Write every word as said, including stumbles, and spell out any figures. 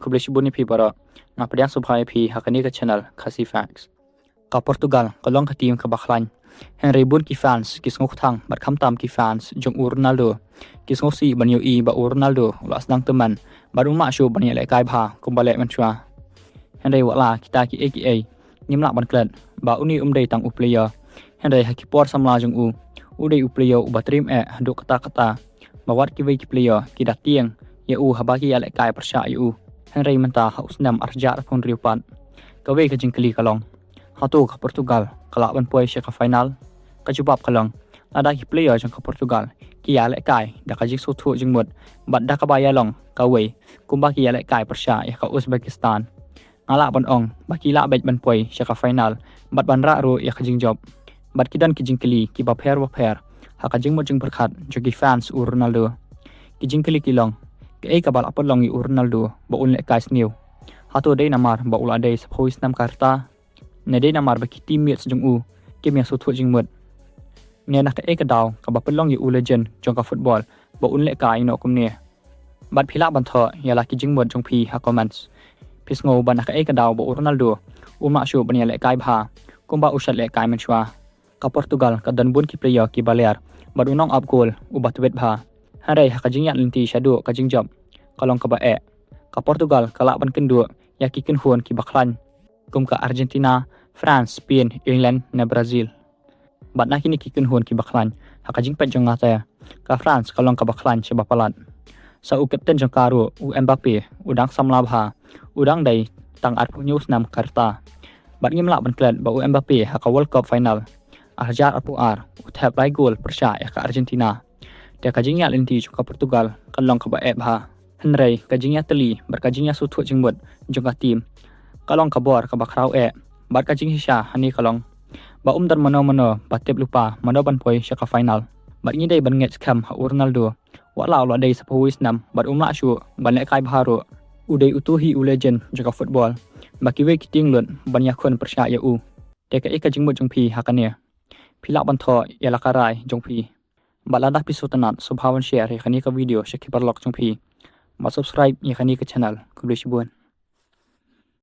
Khublei shibun ïa phi baroh. Nga pdiang sngewbha ïa phi ha kane ka channel Khasi Facts. Ka Portugal ka long ka team kaba khlaiñ. Hynrei bun ki fans ki sngewkthang bad khamtam ki fans jong u Ronaldo ki sngewsih ban ïohi ba u Ronaldo u la sdang tymmen bad um lah shuh ban ïalehkai bha kumba leh mynshuwa. Hynrei wat la kita kiei kiei, ngim lah ban klet ba une um dei tang u player, hynrei ha ki por samla jong u, u dei u player uba triem eh haduh katta katta, ba wat kiwei ki player ki da tieng ïa u haba ki ïalehkai pyrshah ïa u. Hynrei mynta ha u snem ar hajar arphew hynriew pat, kawei ka jingkylli ka long, hato ka Portugal ka lah ban poi sha ka final? Ka jubab ka long, lada ki player jong ka Portugal ki ïalehkai da ka jingsngewthuh jingmut bad da kaba ïalong kawei kumba ki ïalehkai pyrshah ïa ka Uzbekistan, nga lah ban ong ba ki lah beit ban poi sha ka final bad ban rah ruh ïa ka jingjop. Bad ki don ki jingkylli kiba pher bapher ha ka jingmut jingpyrkhat jong ki fans u Ronaldo. Ki jingkylli ki long, kaei kaba lah pynlong ïa u Ronaldo ba un lehkai sniew? Hato dei namar ba u la dei saphew wei snem ka rta? Ne dei namar ba ki teammates jong u kim ïasngewthuh jingmut? Ne na kaei ka daw kaba pynlong ïa u legend jong ka football ba un lehkai noh kumne? Bad phi lah ban thoh ïa la ki jingmut jong phi ha comments. Phi sngew ba na kaei ka daw ba u Ronaldo um lah shuh ban ïalehkai bha kumba u shait lehkai mynshuwa? Ka Portugal ka don bun ki player kiba ler bad u nongap goal uba tbit bha. Hynrei ha ka jingïaid lynti shaduh ka jingjop, ka long kaba eh. Ka Portugal ka lah ban kynduh ïa ki kynhun kiba khlaiñ kum ka Argentina, France, Spain, England ne Brazil. Bad na kine ki kynhun kiba khlaiñ, ha ka jingpeit jong nga te, ka France ka long kaba khlaiñ shaba palat. Sa u captain jong ka ruh, u Mbappe, u dang samla bha, u dang dei tang arphew hynñiew snem ka rta. Bad ngim lah ban klet ba u Mbappe ha ka World Cup final ar hajar arphew ar u thep lai goal pyrshah ïa ka Argentina. Te ka jingïaid lynti jong ka Portugal kan long kaba eh bha. Hynrei ka jingïatylli bad ka jingïasngewthuh jingmut jong ka team ka long ka bor kaba khraw eh. Bad ka jingshisha hangne ka long ba um don mano mano ba tip lypa mano ban poi sha ka final. Bad ngi dei ban ngeit skhem ha u Ronaldo, wat la u la dei saphew wei snem bad um lah shuh ban lehkai bha ruh. U dei uto hi u legend jong ka football ba kiwei ki tieng lut ban ïakhun pyrshah ïa u. Te kaei ka jingmut jong phi ha kane? Phi lah ban thoh ïa la ka rai jong phi. Bad lada phi sngewtynnat, sngewbha ban share ïa kane ka video sha ki paralok jong phi. Bad subscribe ïa kane ka channel. Khublei shibun.